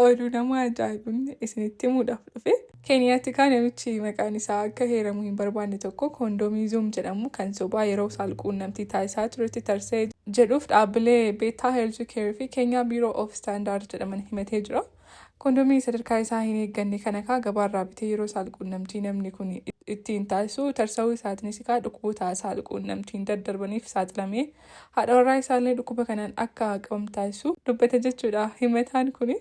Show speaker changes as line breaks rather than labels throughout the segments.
Oduu nama ajaa'ibuun isinitti himuudhaaf dhufe. Keeniyaatti kaa namichi maqaan isaa akka heeramu hin barbaanne tokko koondoomii Zoom jedhamu kan sobaa yeroo saalquunnamtii taasisaa turetti tarsa'e jedhuuf dhaabbilee Beettaa Health Care fi Kenya Bureau of Standard jedhaman himatee jira. Koondoomii sadarkaa isaa hin eegganne kana kaa gabaarraa bitee yeroo saalquunnamtii namni kun ittiin taasisu tarsa'uu isaatiinis kaa dhukkuboota saalquunnamtiin daddarbaniif saaxilamee haadha warraa isaallee dhukkuba kanaan akka qabamu taasisu dubbate jechuudha. Himataan kun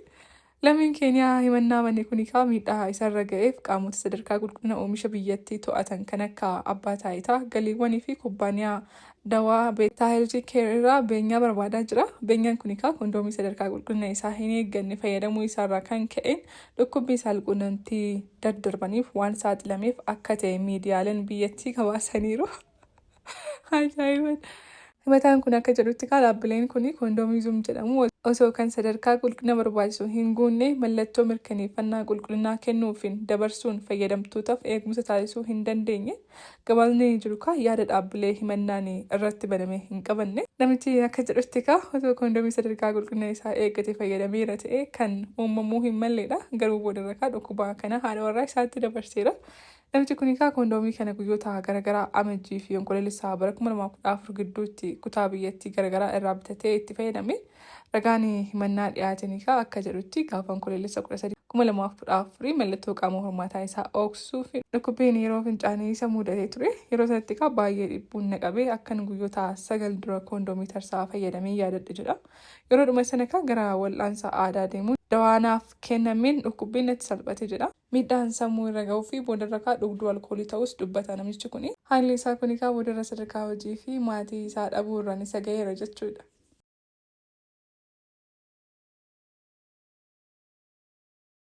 lammiin Keeniyaa himannaa bane kun kaa miidhaa isarra ga'eef qaamota sadarkaa qulqullina oomisha biyyattii to'atan kan akka abbaa taayitaa galiiwwanii fi kubbaaniyaa dawaa Beettaa Health Care irraa beenyaa barbaadaa jira. Beenyaan kun kaa kondoomii sadarkaa qulqullina isaa hin eegganne fayyadamuu isaarraa kan ka'een dhukkubbii saalquunnamtii daddarbaniif waan saaxilameef akka ta'e miidiyaaleen biyyattii gabaasaniiru. Ajaa'iba! Himataan kun akka jedhutti kaa dhaabbileen kun koondoomii Zoom jedhamu osoo kan sadarkaa qulqullina barbaachisu hin guunne mallattoo mirkaneeffannaa qulqullinaa kennuufiin dabarsuun fayyadamtootaaf eegumsa taasisuu hin dandeenye. Gabaasni jiru kaa yaada dhaabbilee himannaan irratti baname hin qabanne. Namichi akka jedhutti kaa osoo koondoomii sadarkaa qulqullina isaa eeggate fayyadameera ta'e kan uumamuu hin malleedha. Garuu boodarra kaa dhukkuba kana haadha warraa isaatti dabarseera. Namichi kun egaa koondoomii kana guyyoota garaagaraa Amajjii fi Onkoloolessaa bara 2014 gidduutti kutaa biyyattii garaagaraa irraa bitatee itti fayyadame. Ragaan himannaa dhiyaateen egaa akka jedhutti gaafa Onkoloolessa 13, 2014 mallattoo qaama hormaataa isaa ooksisuu fi dhukkubbiin yeroo fincaanii isa mudatee ture. Yeroo sanatti egaa baay'ee dhiphuun na qabee akkan guyyoota 9 dura koondoomii tarsa'aa fayyadamee yaadadhe jedha. Yeroodhuma sana egaa gara wal'aansa aadaa deemuun dawaa naaf kennameen dhukkubbiin natti salphate jedha. Miidhaan sammuu irra gahuu fi boodarra kaa dhugduu alkoolii ta'uus dubbata namichi kuni. Haalli isaa kuni kaa boodarra sadarkaa hojii fi maatii isaa dhabuu irraan isa gaheera jechuudha.